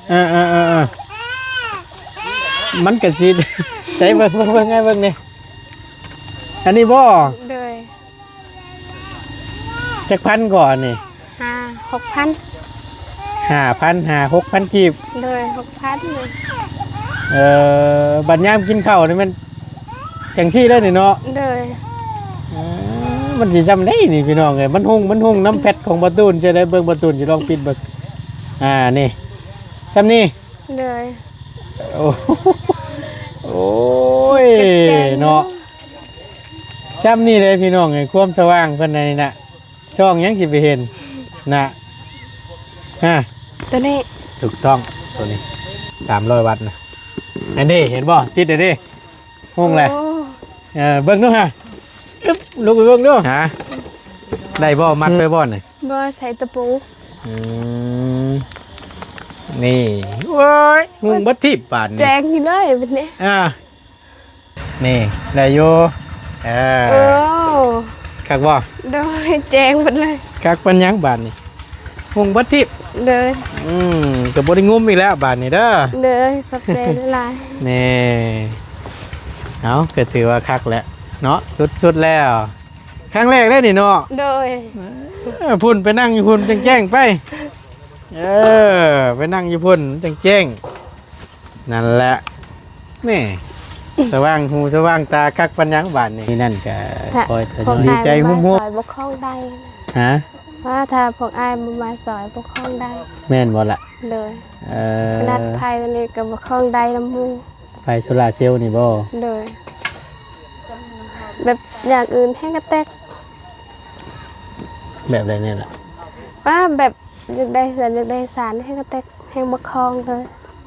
ເອີໆໆໆ ມັນກະຊິ ໃສ່ເບິ່ງ ເບິ່ງ ເບິ່ງ ໃຫ້ເບິ່ງນີ້ ອັນນີ້ບໍ່? ໂດຍ. ຈັກພັນກໍອັນນີ້? ຫ້າ ຫົກພັນ. ຫ້າພັນ ຫ້າ ຫົກພັນກີບ. ໂດຍ ຫົກພັນ. ເອີ ບັດຍາມກິນເຂົ້ານີ້ແມ່ນ ຈັ່ງຊີ້ເລີຍນີ້ເນາະ. ໂດຍ. ເອີ ມັນຊິຊ່ຳໃດນີ້ພີ່ນ້ອງເອີຍ ມັນຮຸ່ງ ມັນຮຸ່ງນຳແພັດຂອງບ່າວຕູນ ຈັ່ງໃດເບິ່ງ ບ່າວຕູນຊິລອງປິດເບິ່ງ ອ່າ ນີ້ ຊ່ຳນີ້. ໂດຍ. ໂອ້ ໂອ້ຍ ເນາະ ຊ່ຳນີ້ເດ້ພີ່ນ້ອງເອີຍ ຄວາມສະຫວ່າງເພິ່ນນີ້ນະ ສ່ອງຫຍັງຊິໄປເຫັນນະ ຮະ ໂຕນີ້ ຖືກຕ້ອງ ໂຕນີ້ ສາມຮ້ອຍວັດນະ ອັນນີ້ເຫັນບໍ່ ຕິດແລ້ວເດ້. ຮຸ່ງແຫຼະ ໂອ້ ເອີ ເບິ່ງດູຫາ ອຶບ ລຸກໄປເບິ່ງດູ ຫາ ໄດ້ບໍ່? ມັດໄວ້ບໍ່ນີ້? ບໍ່ ໃສ່ຕະປູ. ອືມ ນີ້ ໂອ້ຍ ຮຸ່ງເບິດທີບບາດນີ້ ແຈ້ງຢູ່ເລີຍບາດນີ້ ອ່າ ນີ້ ໄດ້ຢູ່ ເອີ ໂອ້ ຄັກບໍ່? ໂດຍ ແຈ້ງເບິດເລີຍ ຄັກປານຫຍັງບາດນີ້. ຮຸ່ງເບິດທີບ ໂດຍ. ອືມ ກໍບໍ່ໄດ້ງຸມອີກແລ້ວບາດນີ້ເດີ ໂດຍ ຂອບໃຈຫຼາຍໆ. ນີ້ ເອົາ ກໍຖືວ່າຄັກແຫຼະເນາະ ສຸດໆແລ້ວ ຄັ້ງແລກເດ້ນີ້ເນາະ. ໂດຍ. ເອີ ພຸ້ນໄປນັ່ງຢູ່ພຸ້ນແຈ້ງໆໄປ ເອີ ໄປນັ່ງຢູ່ພຸ້ນແຈ້ງໆ ນັ້ນແຫຼະ ແມ່ ສະຫວ່າງຫູສະຫວ່າງຕາຄັກປານຫຍັງບາດນີ້. ນີ້ນັ້ນກະ ຂ້ອຍກະ ພວກ ດີໃຈ ຫຸ້ມໆ ມາຊ່ອຍບໍ່ຄອງໄດ້. ຮະ? ວ່າຖ້າພວກອ້າຍບໍ່ມາຊ່ອຍບໍ່ຄອງໄດ້. ແມ່ນບໍ່ລະ? ໂດຍ. ເອີ ຂະໜາດໄຟນີ້ກໍບໍ່ຄອງໄດ້ນຳໝູ່. ໄຟໂຊລາເຊວນີ້ບໍ່? ໂດຍ. ແບບຢ່າງອື່ນແຮງກະແຕກ. ແບບໃດແນ່ລະ? ວ່າແບບ ຢາກໄດ້ເຮືອນ ຢາກໄດ້ຊານ ແຮງກະແຕກ ແຮງບໍ່ຄອງເລີຍ.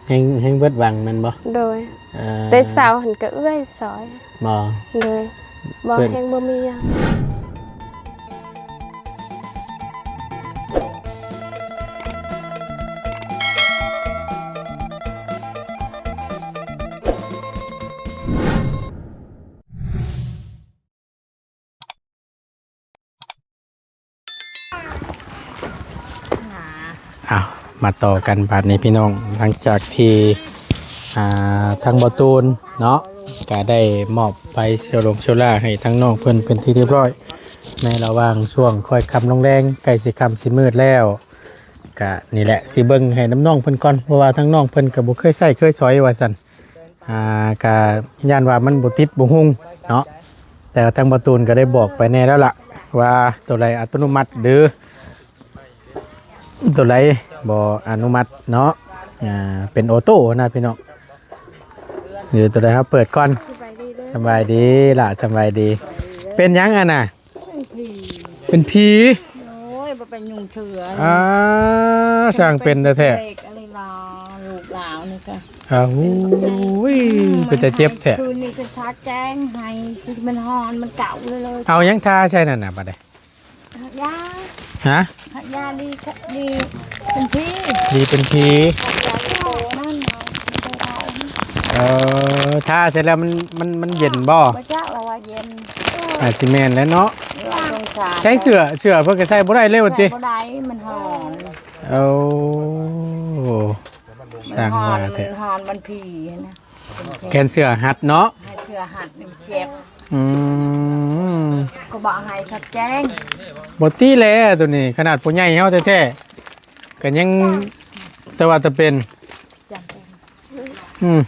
ແຮງ ແຮງເບິດຫວັງແມ່ນບໍ່? ໂດຍ. ເອີ ແຕ່ເສົາຫັ້ນກະເອື້ອຍຊອຍ. ບໍ່? ໂດຍ. ບໍ່ ເພິ່ນ ແຮງບໍ່ມີຫຍັງ. ອ້າວ ມາຕໍ່ກັນບາດນີ້ພີ່ນ້ອງ ຫຼັງຈາກທີ່ ອ່າ ທາງບ່າວຕູນເນາະ ກະໄດ້ມອບໄຟໂຊລົງໂຊລາໃຫ້ທາງນ້ອງເພິ່ນເປັນທີ່ຮຽບຮ້ອຍ ໃນລະຫວ່າງຊ່ວງຄ່ອຍຄ່ຳລົງແລງ ໃກ້ຊິຄ່ຳຊິມືດແລ້ວ ກະນີ້ແຫຼະ ຊິເບິ່ງໃຫ້ນຳນ້ອງເພິ່ນກ່ອນ ເພາະວ່າທາງນ້ອງເພິ່ນກະບໍ່ເຄີຍໃຊ້ເຄີຍສອຍວ່າຊັ້ນ. ອ່າ ກະຢ້ານວ່າມັນບໍ່ຕິດບໍ່ຮຸ່ງເນາະ ແຕ່ວ່າທາງບ່າວຕູນກະໄດ້ບອກໄປແດ່ແລ້ວລະ ວ່າໂຕໃດອັດຕະໂນມັດ ຫຼື ໂຕໃດບໍ່ອະນຸມັດເນາະ ອ່າ ເປັນໂອໂຕ້ນະພີ່ນ້ອງ ຫຼືໂຕໃດເຮົາເປີດກ່ອນ. ສະບາຍດີເດີ ສະບາຍດີຫຼ້າ ສະບາຍດີ. ເປັນຫຍັງອັນນະ? ເປັນຜີ ເປັນຜີ. ໂອ້ຍ ບໍ່ເປັນຍຸງເຊື້ອ. ອ່າ ຊ່າງເປັນແທ້ໆ ເປັນເດັກອັນນີ້ລະ ລູກຫຼາວນີ້ກະ. ອ້າວ ໂອ້ຍ ເປັນຕາເຈັບແທ້. ຄືນນີ້ກະຊາແຈ້ງໃຫ້ ຄືມັນຮ້ອນ ມັນເກົາເລີຍ. ເອົາຫຍັງທາໃສ່ນັ້ນນະ ບາດນີ້? ຢາ. ຮະ? ຢາດີ ດີເປັນຜີ. ດີເປັນຜີ. ເອີ ທາເສັດແລ້ວມັນ ມັນ ມັນເຢັນບໍ່? ບໍ່ຈັກລະວ່າເຢັນ. ອາດຊິແມ່ນແຫຼະເນາະ. ໃຊ້ເສື້ອ ເສື້ອເພິ່ນກະໃສ່ບໍ່ໄດ້ເລີຍວ່າຕິ? ໃສ່ບໍ່ໄດ້ ມັນຮ້ອນ. ໂອ້ ຊ່າງວ່າແທ້ ມັນຮ້ອນ ມັນຮ້ອນ ມັນຜີຫັ້ນນະ. ແຂນເສື້ອຮັດເນາະ ໃຫ້ເສື້ອຮັດນີ້ເຈັບ. ອືມ ກະບອກໃຫ້ຊັດແຈ້ງ. ບໍ່ຕິແຫຼະໂຕນີ້ ຂະໜາດຜູ້ໃຫຍ່ເຮົາແທ້ໆ ກະຍັງຕະວ່າຕະເປັນ. ອືມ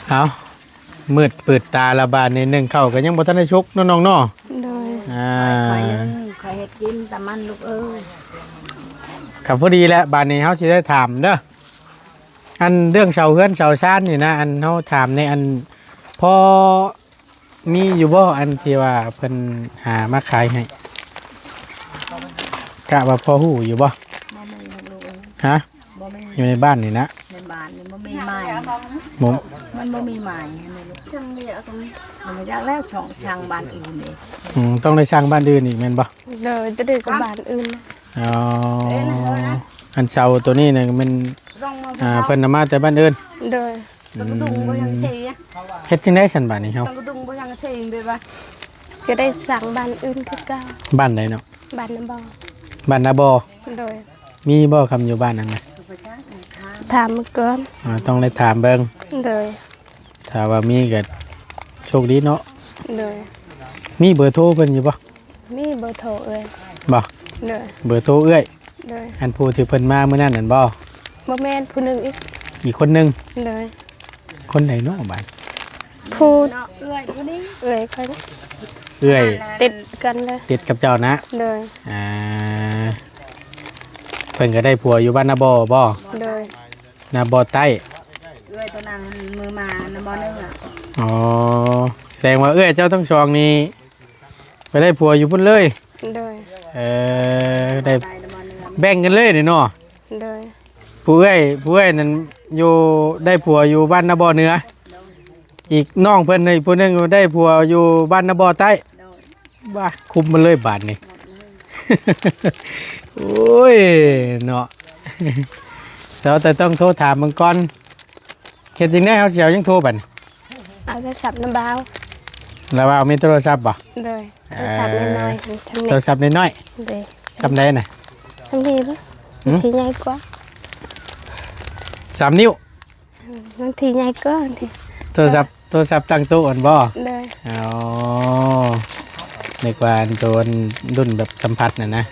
ເອົາ ມືດປືດຕາລະບາດນີ້ ໜຶ້ງເຂົ້າກະຍັງບໍ່ທັນໄດ້ສຸກເນາະນ້ອງເນາະ. ໂດຍ. ອ່າ ຂ້ອຍໜຶ້ງ ຂ້ອຍເຮັດກິນຕາມັນລູກເອີຍ. ກະພໍດີແຫຼະ ບາດນີ້ເຮົາຊິໄດ້ຖາມເດີ ອັນເລື່ອງເສົາເຮືອນເສົາຊານນີ້ນະ ອັນເຮົາຖາມໃນ ອັນພໍມີຢູ່ບໍ່ ອັນທີ່ວ່າເພິ່ນຫາມາຂາຍໃຫ້ ກະວ່າພໍຮູ້ຢູ່ບໍ່? ບໍ່ມີລູກເອີຍ. ຮະ? ບໍ່ມີ ຢູ່ໃນບ້ານນີ້ນະ ໃນບ້ານນີ້ບໍ່ມີໃໝ່. ບໍ່ ມັນບໍ່ມີໃໝ່ຫັ້ນແຫຼະລູກ. ມັນຢາກແລ້ວຊ່ອງຊ່າງບ້ານອື່ນເດ້. ອືມ ຕ້ອງໄດ້ສ້າງບ້ານອື່ນອີກແມ່ນບໍ່? ໂດຍ ຈະໄດ້ກັບບ້ານອື່ນ. ອໍ ອັນເສົາໂຕນີ້ນະແມ່ນ ອ່າ ເພິ່ນເອົາມາແຕ່ບ້ານອື່ນ. ໂດຍ. ອືມ ເຮັດຈັ່ງໃດຊັ້ນບາດນີ້ເຮົາ? ຈະໄດ້ສ້າງບ້ານອື່ນຄືເກົ່າ. ບ້ານໃດເນາະ? ບ້ານນາບໍ່. ບ້ານນາບໍ່? ໂດຍ. ມີບໍ່ ຄຳຢູ່ບ້ານນັ້ນນະ? ຖາມເບິ່ງກ່ອນ. ອ່າ ຕ້ອງໄດ້ຖາມເບິ່ງ. ໂດຍ. ຖ້າວ່າມີກໍໂຊກດີເນາະ. ໂດຍ. ມີເບີໂທເພິ່ນຢູ່ບໍ່? ມີເບີໂທເອື້ອຍ. ບໍ່? ໂດຍ. ເບີໂທເອື້ອຍ. ໂດຍ. ອັນຜູ້ທີ່ເພິ່ນມາມື້ນັ້ນນັ້ນບໍ່? ບໍ່ແມ່ນ, ຜູ້ໜຶ່ງອີກ. ອີກຄົນໜຶ່ງ? ໂດຍ. ຄົນໃດເນາະບາດ? ຜູ້ ເອື້ອຍຜູ້ນີ້ ເອື້ອຍຂ້ອຍ ເອື້ອຍ ຕິດກັນເລີຍ ຕິດກັບເຈົ້ານະ? ໂດຍ. ອ່າ ເພິ່ນກໍໄດ້ຜົວຢູ່ບ້ານນາບໍ່ບໍ່? ໂດຍ. ນາບໍ່ໃຕ້ ເອື້ອຍຕົວນັ້ນ ມື້ມານາບໍ່ເໜືອ. ອໍ ສະແດງວ່າເອື້ອຍເຈົ້າທັງສອງນີ້ ໄປໄດ້ຜົວຢູ່ພຸ້ນເລີຍ? ໂດຍ. ເອີ ໄດ້ ໄປນາບໍ່ເໜືອ ແບ່ງກັນເລີຍນີ້ເນາະ? ໂດຍ. ຜູ້ເອື້ອຍ ຜູ້ເອື້ອຍນັ້ນຢູ່ ໄດ້ຜົວຢູ່ບ້ານນາບໍ່ເໜືອ. ໂດຍ. ອີກນ້ອງເພິ່ນອີກຜູ້ໜຶ່ງໄດ້ຜົວຢູ່ບ້ານນາບໍ່ໃຕ້. ໂດຍ. ບ້າ ຄຸມມາເລີຍບາດນີ້. ໂອ້ຍເນາະ ເຈົ້າແຕ່ຕ້ອງໂທຖາມເບິ່ງກ່ອນ. ເຮັດຈັ່ງໃດເຮົາຊິເອົາຫຍັງໂທບັດນີ້? ເອົາໂທລະສັບນຳບ່າວ. ລາວວ່າມີໂທລະສັບບໍ່? ໂດຍ. ໂທລະສັບນ້ອຍໆ ເອີ ໂທລະສັບນ້ອຍໆ. ໂດຍ. ສ່ຳໃດນະ? ສ່ຳນີ້ບໍ່? ຫືມ? ທີ່ໃຫຍ່ກວ່າ ສາມນິ້ວ. ບາງທີໃຫຍ່ກວ່າ ບາງທີ ໂທລະສັບ ໂທລະສັບຕັ້ງໂຕະຫັ້ນບໍ່? ໂດຍ. ອໍ ນຶກວ່າອັນໂຕ ອັນລຸ້ນແບບສຳຜັດນັ້ນນະ.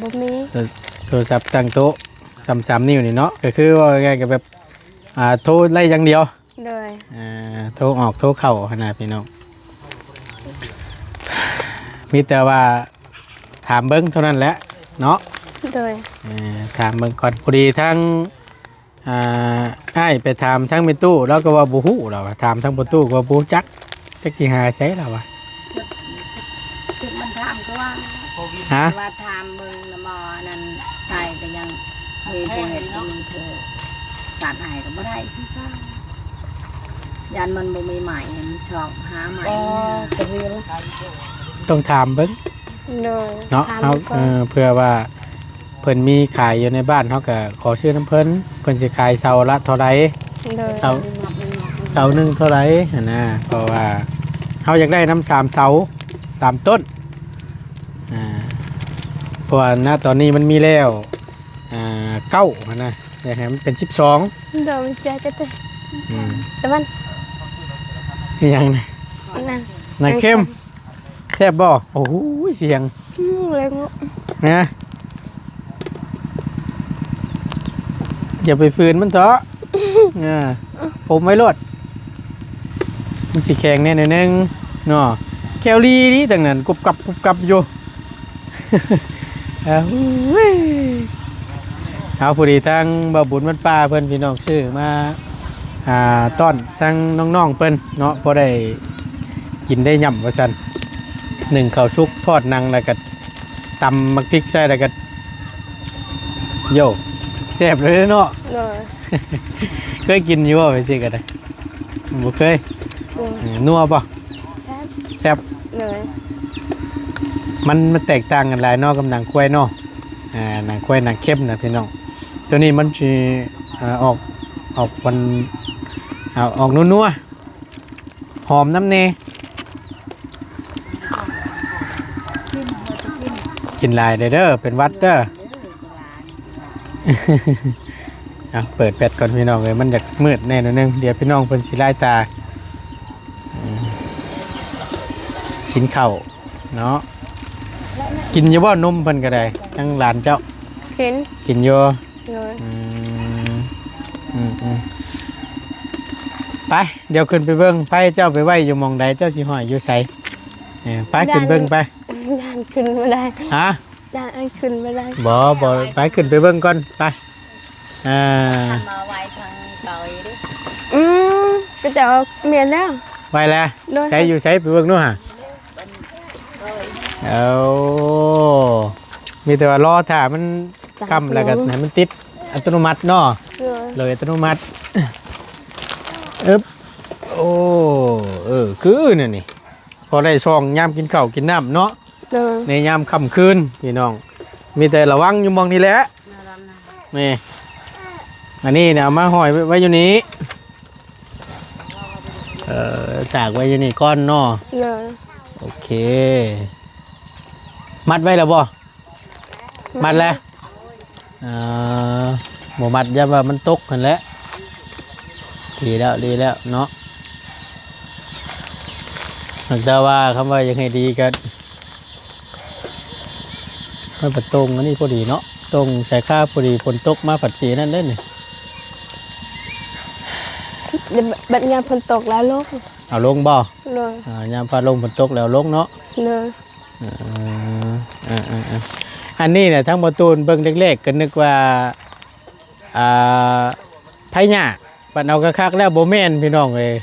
ບໍ່ມີ. ໂທ ໂທລະສັບຕັ້ງໂຕະ ສ່ຳສາມນິ້ວນີ້ເນາະ ກໍຄືເວົ້າງ່າຍໆ ກໍແບບ ອ່າ ໂທໄດ້ຢ່າງດຽວ. ໂດຍ. ອ່າ ໂທອອກໂທເຂົ້າຫັ້ນນະພີ່ນ້ອງ. ມີແຕ່ວ່າຖາມເບິ່ງເທົ່ານັ້ນແຫຼະເນາະ. ໂດຍ. ເອີ ຖາມເບິ່ງກ່ອນ. ພໍດີທາງ ອ່າ ອ້າຍໄປຖາມທາງແມ່ຕູ້ ລາວກໍວ່າບໍ່ຮູ້ ລາວວ່າ ຖາມທາງພໍ່ຕູ້ກໍວ່າບໍ່ຮູ້ຈັກ ຈັກຊິຫາໃສ ລາວວ່າ. ຄືມັນຖາມຄືວ່າ ຮະ? ວ່າຖາມເບິ່ງນຳໝໍນັ້ນ ຕາຍກໍຍັງມີຜູ້ເຮັດ ມີຜູ້ຕັດໃຫ້ກໍບໍ່ໄດ້ຄືກັນ ຢ້ານມັນບໍ່ມີໃໝ່ ໃຫ້ມັນຊອກຫາໃໝ່. ອໍ ກໍຄື ຕ້ອງຖາມເບິ່ງ. ໂດຍ. ເນາະ ຖາມ ເຮົາ ເພິ່ນ ເອີ ເພື່ອວ່າ ເພິ່ນມີຂາຍຢູ່ໃນບ້ານ ເຮົາກໍຂໍຊື້ນຳເພິ່ນ ເພິ່ນຊິຂາຍເສົາລະເທົ່າໃດ? ໂດຍ. ເສົາ ເສົາໜຶ່ງເທົ່າໃດຫັ້ນນະ ເພາະວ່າເຮົາຢາກໄດ້ນຳສາມເສົາ ສາມຕົ້ນ ອ່າ ເພາະວ່ານະຕອນນີ້ມັນມີແລ້ວ ອ່າ ເກົ້າຫັ້ນນະ ຢາກໃຫ້ມັນເປັນສິບສອງ. ໂດຍ. ມັນຈະ ຈະ ອືມ ແຕ່ມັນ ອີຫຍັງນະ? ອັນນັ້ນ ນາເຄັມ. ແຊບບໍ່? ໂອ້ໂຫ ສຽງ ອືມ ແລງເນາະ ນະ ຢ່າໄປຝືນມັນເຖາະ ເອີ ອົມໄວ້ໂລດ ມັນຊິແຂງແດ່ໜ້ອຍໜຶ່ງເນາະ. ແຄວລີນີ້ ຕັ້ງນັ້ນ ກຸບກັບ ກຸບກັບຢູ່. ເອີ ເອົາ ພໍດີທາງບ່າວບຸນວັດປ່າເພິ່ນ ພີ່ນ້ອງ ຊື້ມາ ອ່າ ຕ້ອນທາງນ້ອງໆເພິ່ນເນາະ ພໍໄດ້ກິນໄດ້ຫຍ້ຳວ່າຊັ້ນ. ໜຶ້ງເຂົ້າສຸກ ທອດໜັງ ແລ້ວກໍຕຳໝາກພິກໃສ່ ແລ້ວກໍ ໂຢ ແຊບເລີຍເນາະ. ໂດຍ. ເຄີຍກິນຢູ່ບໍ່ ໄປຊິກໍໄດ້? ບໍ່ເຄີຍ. ໂດຍ. ເອີ ນົວບໍ່? ແຊບ. ແຊບ. ໂດຍ. ມັນ ມັນແຕກຕ່າງກັນຫຼາຍເນາະ ກັບໜັງຄວາຍເນາະ. ອ່າ ໜັງຄວາຍ ໜັງເຄັມນະພີ່ນ້ອງ. ໂຕນີ້ມັນຊິ ອ່າ ອອກ ອອກມັນ ອ່າ ອອກນົວໆ ຫອມນຳແດ່. ກິນຫຼາຍເດີ້ ເປັນຫວັດເດີ້. ເອົາ ເປີດແຟດກ່ອນພີ່ນ້ອງເອີຍ ມັນຢາກມືດແດ່ໜ້ອຍໜຶ່ງ ດຽວພີ່ນ້ອງເພິ່ນຊິລາຍຕາ. ອືມ ກິນເຂົ້າເນາະ. ກິນຢູ່ບໍ່ນົມເພິ່ນກໍໄດ້ ທາງຫຼານເຈົ້າ? ກິນ. ກິນຢູ່. ໂດຍ. ອືມ ອືມໆ ໄປ ດຽວຂຶ້ນໄປເບິ່ງ ໄຟເຈົ້າໄປໄວ້ຢູ່ໝ່ອງໃດ ເຈົ້າຊິຫ້ອຍຢູ່ໃສ? ເອີ ໄປ ຢ້ານ ຂຶ້ນເບິ່ງໄປ. ຢ້ານຂຶ້ນບໍ່ໄດ້. ຮະ? ຢ້ານອັນຂຶ້ນບໍ່ໄດ້. ບໍ່ ບໍ່ ໄປ ຂຶ້ນໄປເບິ່ງກ່ອນ ໄປ. ອ່າ ມາໄວ້ທາງເກົ່າອີກເດ້. ອືມ ກໍຈະເອົາ ແມ່ນແລ້ວ ໄວ້ແລ້ວ. ໂດຍ. ໃສຢູ່ໃສ ໄປເບິ່ງດູຫາ. ເອົາ ມີແຕ່ວ່າລໍຖ້າມັນຄ່ຳແລ້ວກໍໃຫ້ມັນຕິດອັດຕະໂນມັດເນາະ. ໂດຍ. ໂດຍອັດຕະໂນມັດ. ອຶບ ໂອ້ ເອີ ຄືແນວນີ້ ພໍໄດ້ສ່ອງຍາມກິນເຂົ້າກິນນ້ຳເນາະ. ໂດຍ. ໃນຍາມຄ່ຳຄືນພີ່ນ້ອງ ມີແຕ່ລະວັງຢູ່ໝ່ອງນີ້ແຫຼະ. ນີ້ ອັນນີ້ນະ ເອົາມາຫ້ອຍໄວ້ ໄວ້ຢູ່ນີ້. ເອີ ຕາກໄວ້ຢູ່ນີ້ກ່ອນເນາະ. ໂດຍ. ໂອເຄ ມັດໄວ້ແລ້ວບໍ່? ມັດແລ້ວ. ອ່າ ບໍ່ມັດ ຢ້ານວ່າມັນຕົກຫັ້ນແຫຼະ. ດີແລ້ວ ດີແລ້ວເນາະ. ແຕ່ວ່າຄຳວ່າຢາກໃຫ້ດີກໍ ມັນປະຕົງອັນນີ້ພໍດີເນາະ, ຕົງສາຍຄາພໍດີ, ຝົນຕົກມາພັດຊິອັນນັ້ນເດ້ນີ້. ແບບຍາມຝົນຕົກແລ້ວລົງ. ເອົາລົງບໍ່? ໂດຍ. ອ່າ ຍາມຟ້າລົງຝົນຕົກແລ້ວລົງເນາະ. ໂດຍ. ເອີ ເອີ ເອີ ເອີ ອັນນີ້ແຫຼະ ທາງບໍ່ຕູນເບິ່ງແລກໆ ກໍນຶກວ່າ ອ່າ ໄພຫຍ້າ, ບັດເອົາຄັກໆ ແລ້ວບໍ່ແມ່ນ ພີ່ນ້ອງເອີຍ.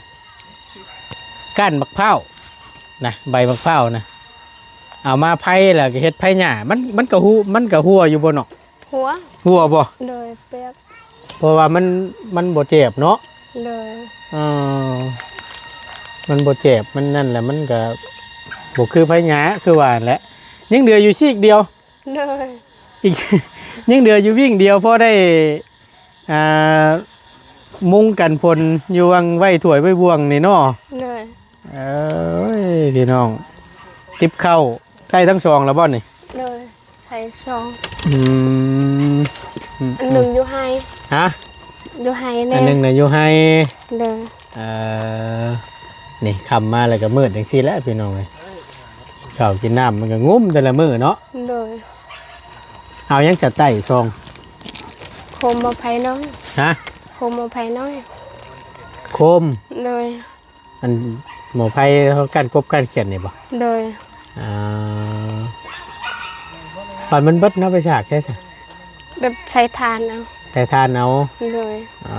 ກ້ານໝາກພ້າວນະ, ໃບໝາກພ້າວນະ ເອົາມາໄພ ແລ້ວກໍເຮັດໄພຫຍ້າ. ມັນ ມັນກໍຮູ້ ມັນກໍຮົ່ວຢູ່ບໍ່ເນາະ? ຮົ່ວ. ຮົ່ວບໍ່? ໂດຍ ແປກ. ເພາະວ່າມັນ ມັນບໍ່ແຈບເນາະ? ໂດຍ. ເອີ ມັນບໍ່ແຈບ ມັນນັ້ນແຫຼະ, ມັນກໍບໍ່ຄືໄພຫຍ້າ ຄືວ່າຫັ້ນແຫຼະ. ຍັງເຫຼືອຢູ່ຊີກດຽວ. ໂດຍ. ອີກ ຍັງເຫຼືອຢູ່ວິ້ງດຽວ ພໍໄດ້ ອ່າ ມຸງກັນຝົນຢູ່ຫວ່າງໄວ້ຖ້ວຍໄວ້ບ່ວງນີ້ເນາະ. ໂດຍ. ເອີຍ ພີ່ນ້ອງ ຕິບເຂົ້າໃສ່ທັງສອງແລ້ວບໍ່ນີ້? ໂດຍ ໃສ່ສອງ. ອືມ ອືມ ອັນໜຶ່ງຢູ່ໄຮ່. ຮະ? ຢູ່ໄຮ່ແດ່. ອັນໜຶ່ງນະຢູ່ໄຮ່. ໂດຍ. ເອີ ນີ້ຄ່ຳມາແລ້ວກໍມືດຈັ່ງຊີ້ແຫຼະ ພີ່ນ້ອງເອີຍ. ເຂົ້າກິນນ້ຳມັນກໍງຸ້ມແຕ່ລະມື້ເນາະ. ໂດຍ. ເອົາຫຍັງຈະໄຕ້ຊອງ? ໂຄມໝໍ້ໄຟນ້ອຍ. ຮະ? ໂຄມໝໍ້ໄຟນ້ອຍ. ໂຄມ? ໂດຍ. ອັນໝໍ້ໄຟເຮົາກັ້ນກົບກັ້ນຂຽດນີ້ບໍ່? ໂດຍ. ອ່າ ບັດມັນເບິດເນາະ ໄປສາກໃສຊະ? ແບບໃສ່ຖ່ານເອົາ. ໃສ່ຖ່ານເອົາ? ໂດຍ. ອໍ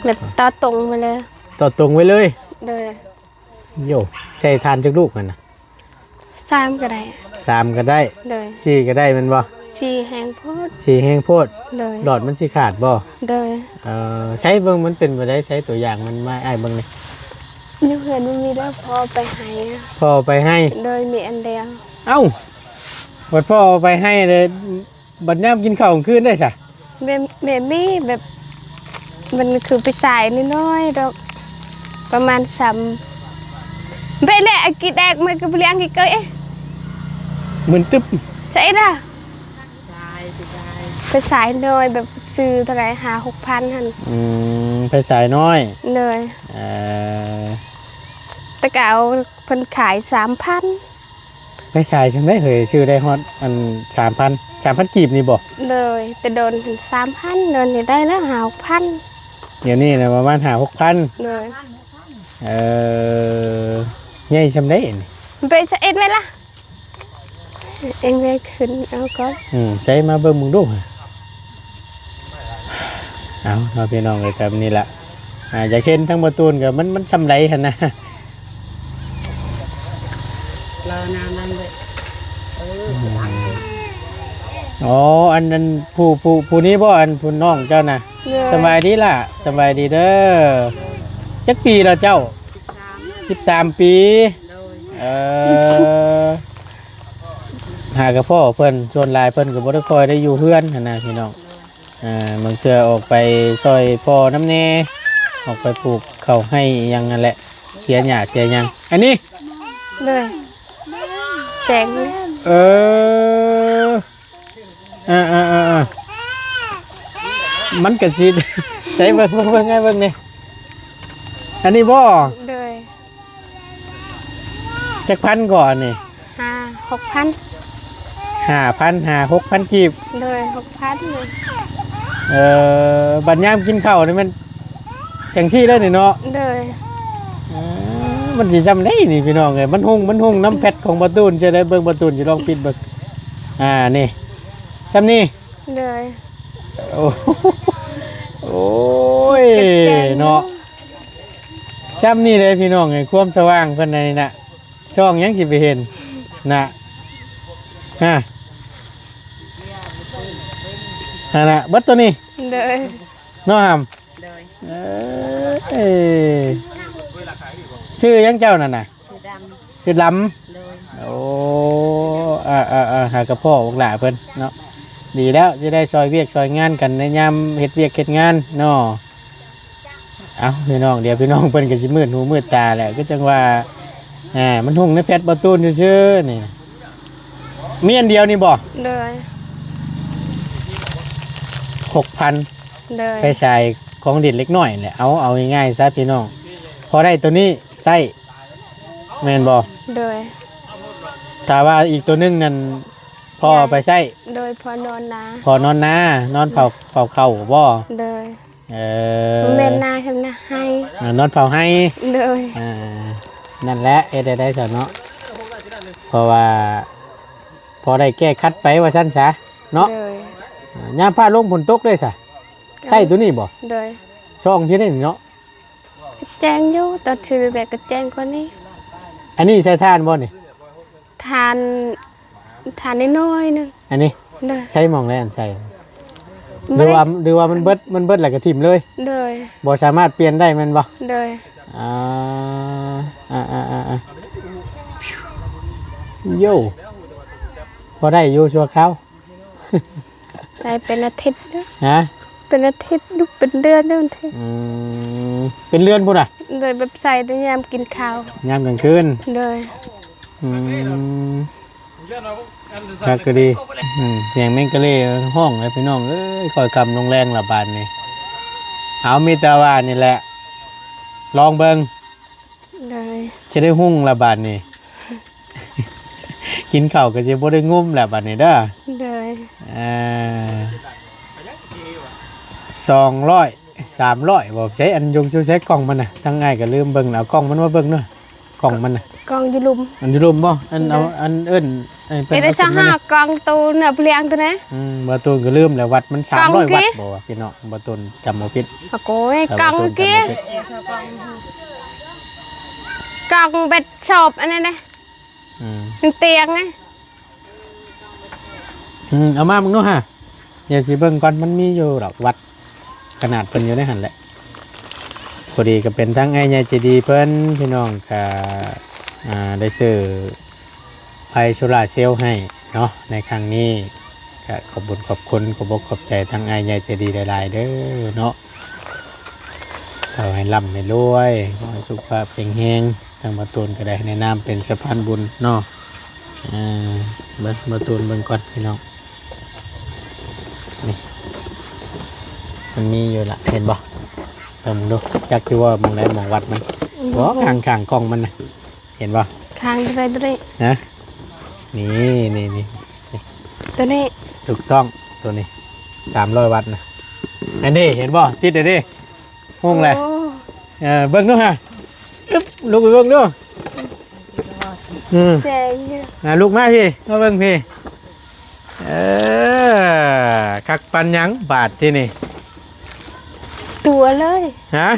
ແບບຕໍ່ຕົງໄປເລີຍ. ຕໍ່ຕົງໄປເລີຍ? ໂດຍ. ໂຢ ໃສ່ຖ່ານຈັກລູກຫັ້ນນະ? ສາມກໍໄດ້. ສາມກໍໄດ້. ໂດຍ. ສີ່ກໍໄດ້ແມ່ນບໍ່? ສີ່ແຮງໂພດ. ສີ່ແຮງໂພດ. ໂດຍ. ຫຼອດມັນຊິຂາດບໍ່? ໂດຍ. ເອີ ໃຊ້ເບິ່ງມັນເປັນແບບໃດ? ໃຊ້ຕົວຢ່າງມັນມາໃຫ້ອ້າຍເບິ່ງແດ່. ຢູ່ເຮືອນບໍ່ມີແລ້ວ ພໍ່ໄປໄຮ່. ພໍ່ໄປໄຮ່. ໂດຍ ມີອັນດຽວ. ເອົ້າ ບັດພໍ່ໄປໄຮ່ເລີຍ ບັດຍາມກິນເຂົ້າກາງຄືນໄດ້ຊະ? ແມ່ ແມ່ມີແບບ ມັນຄືໄຟສາຍນ້ອຍໆດອກ ປະມານສາມ ໄປແຫຼະ ອາກິແດກ ມັນກໍບໍ່ລ້ຽງກິເກີຍ. ມຶນຕຶບ. ໃສ່ລະ ໄຟສາຍ ໄຟສາຍນ້ອຍ ແບບຊື້ເທົ່າໃດ ຫ້າຫົກພັນຫັ້ນ. ອືມ ໄຟສາຍນ້ອຍ. ໂດຍ. ເອີ ແຕ່ເກົ່າເພິ່ນຂາຍສາມພັນ. ໄຟສາຍຈັ່ງໃດເຮີ້ຍ ຊື້ໄດ້ຮອດອັນສາມພັນ ສາມພັນກີບນີ້ບໍ່? ໂດຍ. ແຕ່ດົນຫັ້ນສາມພັນ ດຽວນີ້ໄດ້ແລ້ວຫ້າຫົກພັນ. ດຽວນີ້ນະປະມານຫ້າຫົກພັນ. ໂດຍ. ເອີ ໃຫຍ່ຊ່ຳໃດນີ້? ໄປສະເອັດໄວ້ລະ ເອັງໄວ້ຂຶ້ນເອົາກ່ອນ. ອືມ ໃສ່ມາເບິ່ງເບິ່ງດູ. ເອົາເນາະ ພີ່ນ້ອງເອີຍ ກໍນີ້ລະ ອ່າ ຢາກເຫັນທັງບໍ່ຕູນກໍມັນ ມັນຊ່ຳໃດຫັ້ນນະ. ລາວນາມນັ້ນເລີຍ. ເອີ ອືມ ອໍ ອັນ ອັນ ຜູ້ ຜູ້ ຜູ້ນີ້ບໍ່? ອັນ ຜູ້ນ້ອງເຈົ້ານະ. ໂດຍ. ສະບາຍດີລະ? ສະບາຍດີເດີ. ຈັກປີລະເຈົ້າ? ສິບສາມ ສິບສາມປີ. ໂດຍ. ເອີ ຫາກະພໍ້ເພິ່ນ ສ່ວນຫຼາຍເພິ່ນກໍບໍ່ໄດ້ຄ່ອຍໄດ້ຢູ່ເຮືອນຫັ້ນນະ ພີ່ນ້ອງ. ອ່າ ບາງເທື່ອອອກໄປຊ່ອຍພໍ່ນຳແດ່ ອອກໄປປູກເຂົ້າໄຮ່ອີ່ຫຍັງນັ້ນແຫຼະ ເສຍຫຍ້າເສຍຫຍັງ. ອັນນີ້ ໂດຍ ແຈງ. ເອີ ອ່າໆໆໆ ມັນກະຊິ ໃສ່ເບິ່ງ ເບິ່ງ ເບິ່ງ ໃຫ້ເບິ່ງນີ້ ອັນນີ້ບໍ່? ໂດຍ. ຈັກພັນກໍອັນນີ້? ຫ້າ ຫົກພັນ. ຫ້າພັນ ຫ້າ ຫົກພັນກີບ. ໂດຍ ຫົກພັນ. ເອີ ບັດຍາມກິນເຂົ້ານີ້ແມ່ນຈັ່ງຊີ້ເລີຍນີ້ເນາະ. ໂດຍ. ເອີ ມັນຊິຊ່ຳໃດນີ້ພີ່ນ້ອງເອີຍ ມັນຮຸ່ງ ມັນຮຸ່ງນຳແພັດຂອງບ່າວຕູນ. ຈະໄດ້ເບິ່ງ ບ່າວຕູນຊິລອງປິດເບິ່ງ. ອ່າ ນີ້ ຊ່ຳນີ້. ໂດຍ. ໂອ້ ໂອ້ຍ ເນາະ ຊ່ຳນີ້ເດ້ພີ່ນ້ອງເອີຍ ຄວາມສະຫວ່າງເພິ່ນໃນນີ້ນະ ຊ່ອງຫຍັງຊິໄປເຫັນນະ ຮະ ຫັ້ນນະ ເບິດໂຕນີ້. ໂດຍ. ເນາະຫຳ. ໂດຍ. ເອີ ເອີ ຊື່ຫຍັງເຈົ້ານັ້ນນະ? ຊື່ດຳ. ຊື່ດຳ. ໂດຍ. ໂອ້ ເອີໆໆ ຫາກະພໍ້ບັກຫຼ້າເພິ່ນເນາະ ດີແລ້ວ ຊິໄດ້ຊ່ອຍວຽກຊ່ອຍງານກັນໃນຍາມເຮັດວຽກເຮັດງານເນາະ. ເອົ້າ ພີ່ນ້ອງ ດຽວພີ່ນ້ອງເພິ່ນກໍຊິມືດຫູມືດຕາແຫຼະ ຄືຈັ່ງວ່າ ອ່າ ມັນຮຸ່ງໃນແພັດບ່າວຕູນຊື່ໆ ນີ້. ມີອັນດຽວນີ້ບໍ່? ໂດຍ ຫົກພັນ ໂດຍ ໄຟສາຍຂອງຫຼິ້ນເລັກນ້ອຍແຫຼະ ເອົາ ເອົາງ່າຍໆຊະພີ່ນ້ອງ ພໍໄດ້ໂຕນີ້ໃຊ້ ແມ່ນບໍ່? ໂດຍ ຖ້າວ່າອີກໂຕໜຶ່ງນັ້ນ ພໍ່ເອົາໄປໃຊ້ ໂດຍ ພໍ່ນອນນາ ພໍ່ນອນນາ ນອນເຝົ້າ ເຝົ້າເຂົ້າບໍ່? ໂດຍ ເອີ ບໍ່ແມ່ນນາ ຊຳນາ ໄຮ່ ອ່າ ນອນເຝົ້າໄຮ່ ໂດຍ ອ່າ ນັ້ນແຫຼະ ເຮັດໄດ້ໄດ້ຊະເນາະ ເພາະວ່າພໍໄດ້ແກ້ຂັດໄປວ່າຊັ້ນຊະເນາະ ໂດຍ ອ່າ ຍາມຟ້າລົງຝົນຕົກເດ້ຊະ ໃຊ້ໂຕນີ້ບໍ່? ໂດຍ ຊ່ອງຊິໄດ້ນີ້ເນາະ ແຈ້ງຢູ່ ຕອນຊື່ແບກກໍແຈ້ງກວ່ານີ້ ອັນນີ້ໃຊ້ຖ່ານບໍ່ນີ້? ຖ່ານ ຖ່ານນ້ອຍໆໜຶ່ງ ອັນນີ້ ໂດຍ ໃຊ້ໝ່ອງໃດອັນໃຊ້ ບໍ່ໄດ້ ຫຼືວ່າ ຫຼືວ່າມັນເບິດ ມັນເບິດແລ້ວກໍຖິ້ມເລີຍ ໂດຍ ບໍ່ສາມາດປ່ຽນໄດ້ແມ່ນບໍ່? ໂດຍ ອ່າ ອ່າໆໆໆ ໂຢ ພໍໄດ້ຢູ່ຊົ່ວຄາວ ໄດ້ເປັນອາທິດເດີ້ ຮະ ເປັນອາທິດ ເປັນເດືອນເດີ້ ອືມ ເປັນເດືອນພຸ້ນນະ ໂດຍ ແບບໃສ່ແຕ່ຍາມກິນເຂົ້າ ຍາມກາງຄືນ ໂດຍ ອືມ ຄັກກໍດີ ອືມ ສຽງແມງກະເລຮ້ອງແລ້ວພີ່ນ້ອງເອີຍ ຄ່ອຍຄ່ຳລົງແລງລະບາດນີ້ ເອົາ ມີແຕ່ວ່ານີ້ແຫຼະ ລອງເບິ່ງ ໂດຍ ຊິໄດ້ຮຸ່ງລະບາດນີ້ ກິນເຂົ້າກໍຊິບໍ່ໄດ້ງຸ້ມແລ້ວບາດນີ້ເດີ້ ໂດຍ ເອີ ສອງຮ້ອຍ ສາມຮ້ອຍບໍ່ ໃສ ອັນຢູ່ໃສກ່ອງມັນນະ ທາງອ້າຍກໍລືມເບິ່ງ ເອົາກ່ອງມັນມາເບິ່ງເດີ້ ກ່ອງມັນນະ ກ່ອງຢູ່ລຸ່ມ ອັນຢູ່ລຸ່ມບໍ່ ອັນເອົາ ໂດຍ ອັນເອີ້ນ ເອີ ເປັນ ເອີ ເອົາ ຊາວຫ້າ ເອົາ ກ່ອງຕູ້ເນື້ອພະລຽງໂຕນັ້ນ ອືມ ບໍ່ຕູນກໍລືມແລ້ວ ວັດມັນສາມຮ້ອຍວັດບໍ່ວະພີ່ນ້ອງ ບໍ່ຕູນຈຳບໍ່ຜິດ ໂອ້ຍ ກ່ອງກີ້ ກ່ອງເບັດຊອບອັນນັ້ນນະ ອືມ ມັນຕຽງນະ ອືມ ເອົາມາເບິ່ງດູຫາ ດຽວຊິເບິ່ງກ່ອນ ມັນມີຢູ່ດອກວັດ ຂະໜາດເພິ່ນຢູ່ໃນຫັ້ນແຫຼະ ພໍດີກໍເປັນທາງອ້າຍໃຫຍ່ໃຈດີເພິ່ນ ພີ່ນ້ອງກະ ອ່າ ໄດ້ຊື້ໄຟໂຊລາເຊວໃຫ້ເນາະ ໃນຄັ້ງນີ້ກະຂອບບຸນຂອບຄຸນ ຂອບອົກຂອບໃຈທາງອ້າຍໃຫຍ່ໃຈດີຫຼາຍໆເດີ້ເນາະ ຂໍໃຫ້ລ່ຳໃຫ້ລວຍ ຂໍໃຫ້ສຸຂະພາບແຂງແຮງ ທາງບ່າວໂຕນກໍໄດ້ໃນນາມເປັນສະພານບຸນເນາະ ເອີ ເບິ່ງ ບ່າວໂຕນເບິ່ງກ່ອນພີ່ນ້ອງ ນີ້ ມັນມີຢູ່ລະ ເຫັນບໍ່? ເບິ່ງເບິ່ງດູ ຈັກຢູ່ວ່າໝ່ອງໃດໝ່ອງວັດມັນ ອືມ ບໍ່ ຂ້າງໆກ້ອງມັນນະ ເຫັນບໍ່? ຂ້າງໂຕໃດໂຕນີ້ ຮະ? ນີ້ ນີ້ ນີ້ ໂຕນີ້ ຖືກຕ້ອງ ໂຕນີ້ ສາມຮ້ອຍວັດນະ ອັນນີ້ ເຫັນບໍ່? ຕິດອັນນີ້ ຮຸ່ງແຫຼະ ໂອ້ ເອີ ເບິ່ງດູຫາ ອຶບ ລຸກໄປເບິ່ງດູ ອືມ ແຈ້ງຢູ່ ອ່າ ລຸກມາພີ້ ມາເບິ່ງພີ້ ເອີ ຄັກປານຫຍັງບາດທີນີ້ ທົ່ວເລີຍ ຮະ?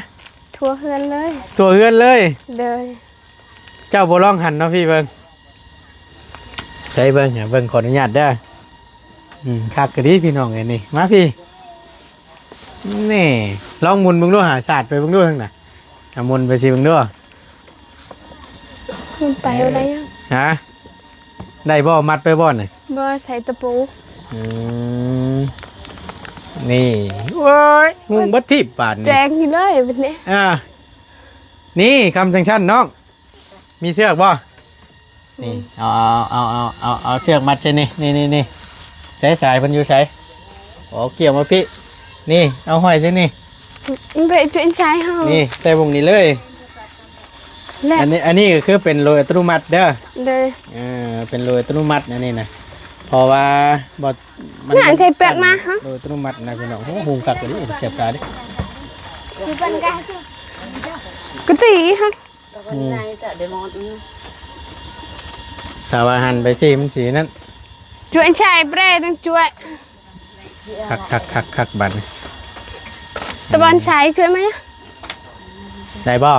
ທົ່ວເຮືອນເລີຍ ທົ່ວເຮືອນເລີຍ ໂດຍ ເຈົ້າບໍ່ລອງຫັນເນາະ ພີ້ເບິ່ງ ໃສເບິ່ງ ເບິ່ງ ຂໍອະນຸຍາດເດີ້ ອືມ ຄັກກະດີພີ່ນ້ອງເອີຍນີ້ ມາພີ້ ນີ້ ລອງໝູນເບິ່ງດູຫາ ສາດໄປເບິ່ງດູຫັ້ນນະ ອາ ໝູນໄປຊິເບິ່ງດູ ໝູນໄປບໍ່ໄດ້ຫຍັງ ຮະ ໄດ້ບໍ່? ມັດໄປບໍ່ນີ້? ບໍ່ ໃສ່ຕະປູ ອືມ ນີ້ ໂອ້ຍ ຮຸ່ງເບິດທີບບາດນີ້ ແຈ້ງຢູ່ເລີຍບາດນີ້ ອ່າ ນີ້ ຄຳຈັ່ງຊັ້ນນ້ອງ ມີເຊືອກບໍ່? ນີ້ ອືມ ເອົາ ເອົາ ເອົາ ເອົາ ເອົາ ເອົາເຊືອກມັດໃສ່ນີ້ ນີ້ ນີ້ ນີ້ ໃສ ສາຍເພິ່ນຢູ່ໃສ? ໂອ້ ກ່ຽວມາພີ້ ນີ້ ເອົາຫ້ອຍໃສ່ນີ້ ໄປຈຸດໃສ່ເຮົາ ນີ້ ໃສ່ວົງນີ້ເລີຍ ແລະ ອັນນີ້ ອັນນີ້ກໍຄືເປັນໂດຍອັດຕະໂນມັດເດີ ໂດຍ ເອີ ເປັນໂດຍອັດຕະໂນມັດອັນນີ້ນະ ເພາະວ່າບໍ່ ມັນ ນັ້ນໃສ່ແປດມາ ໂດຍອັດຕະໂນມັດນະພີ່ນ້ອງ ໂອ້ ຮຸ່ງຄັກອີ່ຫຼີ ແສບຕາເດ້ ກະຕີຮະ ອືມ ຖ້າວ່າຫັນໄປຊິມັນຊິນັ້ນ ຈວຍໃສ່ແປດ ຈວຍ ຄັກໆໆໆ ບາດນີ້ ຕະບອນໃສ່ ຈວຍມາ ໄດ້ບໍ່?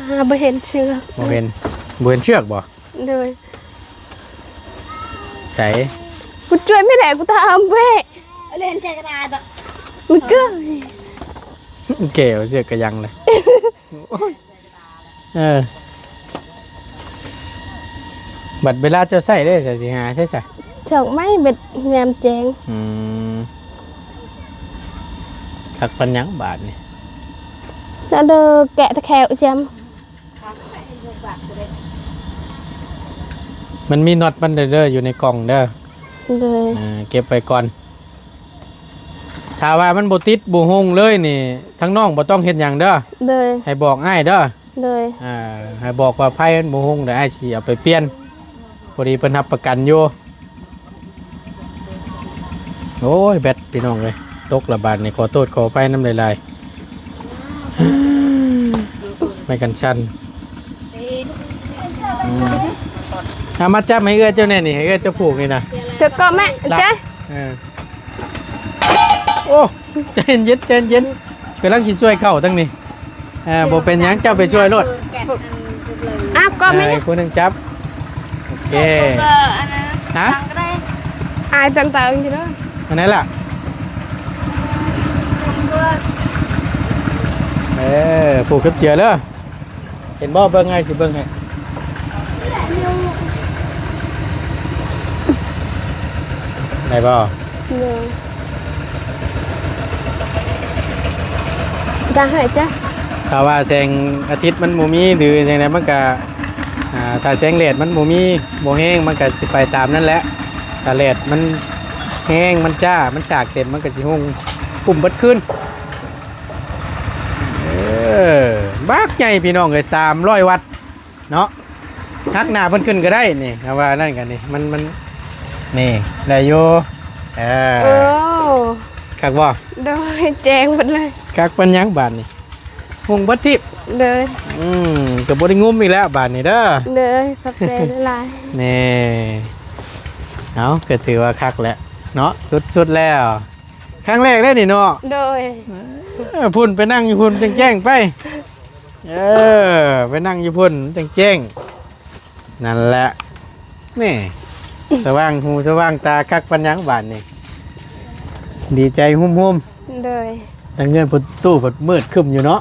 ຫາບໍ່ເຫັນເຊືອກ ບໍ່ເຫັນ ບໍ່ເຫັນເຊືອກບໍ່? ໂດຍ ໃສ ກູຈວຍບໍ່ໄດ້ ກູຕາມເວ ເຫຼັ້ນໃສ່ກະດາດ ມັນເກີ ແກວເຊືອກກະຍັງເລີຍ ໂອ້ຍ ເອີ ບັດເວລາເຈົ້າໃຊ້ເດ້ ເຈົ້າຊິຫາໃຊ້ຊະ ຊອກໄມ້ເບັດຍາມແຈ້ງ ອືມ ຄັກປານຫຍັງບາດນີ້ ເອົາເດີ ແກະຕະແຄວຈຳ ມັນມີນັອດມັນເດີ ຢູ່ໃນກ່ອງເດີ. ໂດຍ. ອ່າ ເກັບໄວ້ກ່ອນ. ຖ້າວ່າມັນບໍ່ຕິດບໍ່ຮຸ່ງເລີຍນີ້ ທາງນ້ອງບໍ່ຕ້ອງເຮັດຫຍັງເດີ. ໂດຍ. ໃຫ້ບອກອ້າຍເດີ. ໂດຍ. ອ່າ ໃຫ້ບອກວ່າໄຟມັນບໍ່ຮຸ່ງ ດຽວອ້າຍຊິເອົາໄປປ່ຽນ. ພໍດີເພິ່ນຮັບປະກັນຢູ່. ໂອ້ຍ ແບັດ ພີ່ນ້ອງເອີຍ ຕົກລະບາດນີ້ ຂໍໂທດຂໍອະໄພນຳຫຼາຍໆ. ໄມ້ກັນສັ່ນ. ອືມ ເອົາມາຈັບໃຫ້ເອື້ອຍເຈົ້າແດ່ນີ້ ໃຫ້ເອື້ອຍເຈົ້າຜູກນີ້ນະ. ເຈົ້າເກາະແມ່ ເອີ ໃຈເຢັນໆ ໃຈເຢັນໆ ກຳລັງຊິຊ່ວຍເຂົ້າທາງນີ້. ເອີ ບໍ່ເປັນຫຍັງ ເຈົ້າໄປຊ່ວຍໂລດ. ອ້າວ ກໍແມ່ນ ເອີ ຜູ້ໜຶ່ງຈັບ. ໂອເຄ ອັນນັ້ນ ຮະ ຕັ້ງກໍໄດ້ ອາຍຕັ້ງຕາເອງເດີ. ອັນນັ້ນລະ ເອີ ຜູກກັບເຈືອກເດີ. ເຫັນບໍ່? ເບິ່ງໃຫ້ ຊິເບິ່ງໃຫ້ ໄດ້ບໍ່? ໂດຍ. ຈະໃຫ້ຈ້ະ ຖ້າວ່າແສງອາທິດມັນບໍ່ມີ ຫຼືຈັ່ງໃດ ມັນກະ ອ່າ ຖ້າແສງແດດມັນບໍ່ມີ ບໍ່ແຮງ ມັນກະຊິໄປຕາມນັ້ນແຫຼະ. ຖ້າແດດມັນແຮງ ມັນຈ້າ ມັນສາກເຕັມ ມັນກະຊິຮຸ່ງກຸ້ມເບິດຄືນ. ເອີ ບັກໃຫຍ່ພີ່ນ້ອງເອີຍ ສາມຮ້ອຍວັດ ເນາະ. ຫັກໜ້າເພິ່ນຂຶ້ນກໍໄດ້ນີ້ ເຮົາວ່ານັ້ນກໍນີ້ ມັນ ມັນ ນີ້ ໄດ້ຢູ່. ເອີ ໂອ້ ຄັກບໍ່? ໂດຍ ແຈ້ງເບິດເລີຍ. ຄັກປານຫຍັງບາດນີ້ ຮຸ່ງເບິດທິບ. ໂດຍ. ອືມ ກໍບໍ່ໄດ້ງຸມອີກແລ້ວບາດນີ້ເດີ. ໂດຍ ຂອບໃຈຫຼາຍໆ. ນີ້ ເອົາ ກໍຖືວ່າຄັກແຫຼະເນາະ ສຸດໆແລ້ວ. ຄັ້ງແລກເດ້ນີ້ເນາະ. ໂດຍ. ເອີ ພຸ້ນ ໄປນັ່ງຢູ່ພຸ້ນຈັ່ງແຈ້ງໄປ. ເອີ ໄປນັ່ງຢູ່ພຸ້ນຈັ່ງແຈ້ງ. ນັ້ນແຫຼະ ແມ່ ສະຫວ່າງຫູສະຫວ່າງຕາ ຄັກປານຫຍັງບາດນີ້ ດີໃຈຮຸ່ມໆ. ໂດຍ. ທາງເຮືອນປະຕູເພິ່ນມືດຄຶ້ມຢູ່ເນາະ.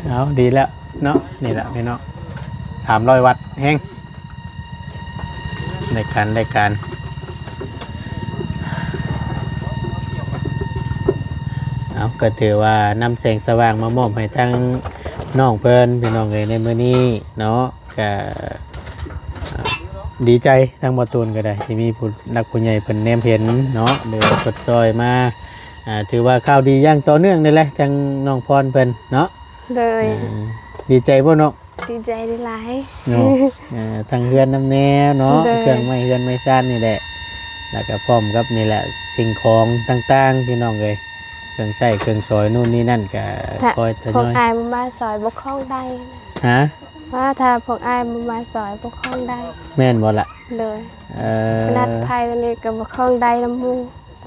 ເອົາ ດີແລ້ວເນາະ. ນີ້ແຫຼະພີ່ນ້ອງ ສາມຮ້ອຍວັດແຮງ. ໄດ້ການ ໄດ້ການ. ເອົາ ກໍຖືວ່ານຳແສງສະຫວ່າງມາມອບໃຫ້ທາງນ້ອງເພິ່ນ ພີ່ນ້ອງເອີຍ ໃນມື້ນີ້ເນາະ. ກໍ ອ່າ ດີໃຈ ທາງບໍ່ຕູນກໍໄດ້ ທີ່ມີຜູ້ຫຼັກຜູ້ໃຫຍ່ເພິ່ນແນມເຫັນເນາະ ຫຼືວ່າຊົດຊ່ອຍມາ. ອ່າ ຖືວ່າຂ່າວດີຢ່າງຕໍ່ເນື່ອງນີ້ແຫຼະ ທາງນ້ອງພອນເພິ່ນເນາະ. ໂດຍ. ອ່າ ດີໃຈບໍ່ນ້ອງ? ດີໃຈຫຼາຍໆ ເນາະ. ເອີ ທັງເຮືອນນຳແດ່ເນາະ. ໂດຍ. ເຄື່ອງໄມ້ເຮືອນໄມ້ຊານນີ້ແຫຼະ ແລ້ວກໍພ້ອມກັບນີ້ແຫຼະ ສິ່ງຂອງຕ່າງໆ ພີ່ນ້ອງເອີຍ ເຄື່ອງໃຊ້ເຄື່ອງສອຍ ໂນ່ນນີ້ນັ້ນ ກໍຄ່ອຍທະຍອຍ. ພວກອ້າຍບໍ່ມາຊ່ອຍ ບໍ່ຄອງໄດ້. ຮະ? ວ່າຖ້າພວກອ້າຍບໍ່ມາຊ່ອຍ ບໍ່ຄອງໄດ້. ແມ່ນບໍ່ລະ? ໂດຍ. ເອີ ຂະໜາດໄຟຕົວນີ້ກໍບໍ່ຄອງໄດ້ນຳໝູ່.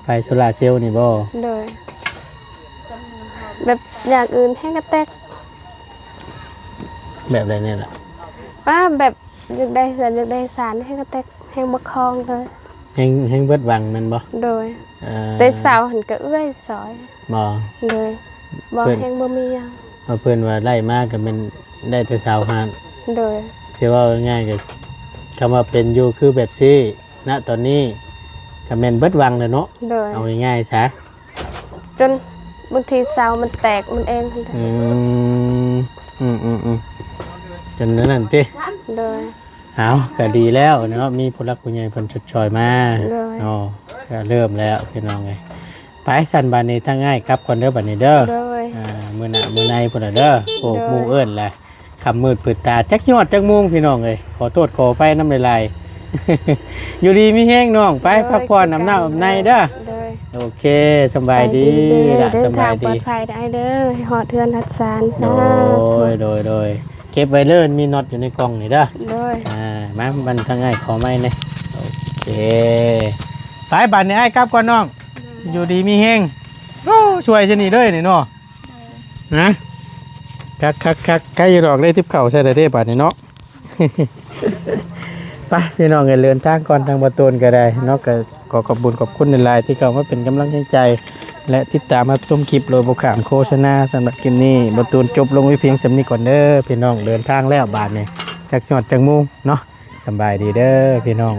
ໄຟໂຊລາເຊວນີ້ບໍ່? ໂດຍ. ແບບຢ່າງອື່ນແຮງກະແຕກ. ແບບໃດແດ່ລະ? ວ່າແບບຢາກໄດ້ເຮືອນ ຢາກໄດ້ຊານ ແຮງກະແຕກ ແຮງບໍ່ຄອງເລີຍ. ແຮງ ແຮງເບິດຫວັງແມ່ນບໍ່? ໂດຍ. ເອີ ແຕ່ເສົາຫັ້ນກະເອື້ອຍຊ່ອຍ. ບໍ່? ໂດຍ. ບໍ່ ເພິ່ນ ແຮງບໍ່ມີຫຍັງ. ເພາະເພິ່ນວ່າໄດ້ມາກໍແມ່ນໄດ້ແຕ່ເສົາຫັ້ນ. ໂດຍ. ຊິເວົ້າງ່າຍໆ ກໍ ຄຳວ່າເປັນຢູ່ຄືແບບຊີ້ ນະຕອນນີ້ກໍແມ່ນເບິດຫວັງແລ້ວເນາະ. ໂດຍ. ເອົາງ່າຍໆຊະ ຈົນບາງທີເສົາມັນແຕກມັນເອງຫັ້ນ. ອືມ ອືມໆໆ ຈົນນັ້ນຕິ. ໂດຍ. ເອົາ ກໍດີແລ້ວເນາະ ມີຜູ້ຫຼັກຜູ້ໃຫຍ່ເພິ່ນຊົດຊ່ອຍມາ. ໂດຍ. ເນາະ ກໍເລີ່ມແລ້ວພີ່ນ້ອງເອີຍ. ໄປ ຊັ້ນບາດນີ້ທາງອ້າຍກັບກ່ອນເດີ ບາດນີ້ເດີ. ໂດຍ. ອ່າ ມື້ໜ້າມື້ໃນພຸ້ນລະເດີ. ໂອ້ ໂດຍ. ໝູ່ເອີ້ນລະ ຄ່ຳມືດມືດຕາ ຈັກຊິຮອດຈັກໂມງພີ່ນ້ອງເອີຍ ຂໍໂທດຂໍອະໄພນຳຫຼາຍໆ. ຢູ່ດີມີແຮງນ້ອງ ໄປ ໂດຍ ພັກຜ່ອນ ອາບນ້ຳອາບໃນເດີ. ໂດຍ. ໂອເຄ ສະບາຍດີ ສະບາຍດີເດີ ລະ ເດີນທາງປອດໄພໄດ້ເດີ ຮອດເຮືອນຮອດຊານ. ສາທຸ. ໂດຍ ໂດຍ ໂດຍ. ເກັບໄວ້ເດີ ມີນັອດຢູ່ໃນກ່ອງນີ້ເດີ. ໂດຍ. ອ່າ ມາ ມັນທາງອ້າຍຂໍໄມ້ແດ່. ໂອເຄ ໄປ ບາດນີ້ອ້າຍກັບກ່ອນນ້ອງ. ໂດຍ. ຢູ່ດີມີແຮງ. ໂອ້ ຊ່ວຍຊະນີ້ເລີຍນີ້ເນາະ. ໂດຍ. ນະ ຄັກໆໆ ໃກ້ຢູ່ດອກ ໄດ້ຕິບເຂົ້າໃສ່ແລ້ວເດ້ບາດນີ້ເນາະ. ໄປ ພີ່ນ້ອງເອີຍ ເດີນທາງກ່ອນ ທາງບໍ່ຕູນກໍໄດ້ເນາະ. ກໍຂໍຂອບບຸນຂອບຄຸນຫຼາຍໆ ທີ່ເຂົ້າມາເປັນກຳລັງແຮງໃຈ ແລະ ຕິດຕາມຮັບຊົມຄລິບໂດຍບໍ່ຂ້າມໂຄສະນາ. ສຳລັບຄລິບນີ້ ບໍ່ຕູນຈົບລົງໄວ້ພຽງສ່ຳນີ້ກ່ອນເດີພີ່ນ້ອງ. ເດີນທາງແລ້ວບາດນີ້ ຈັກຊິຮອດຈັກໂມງເນາະ. ສະບາຍດີເດີພີ່ນ້ອງ.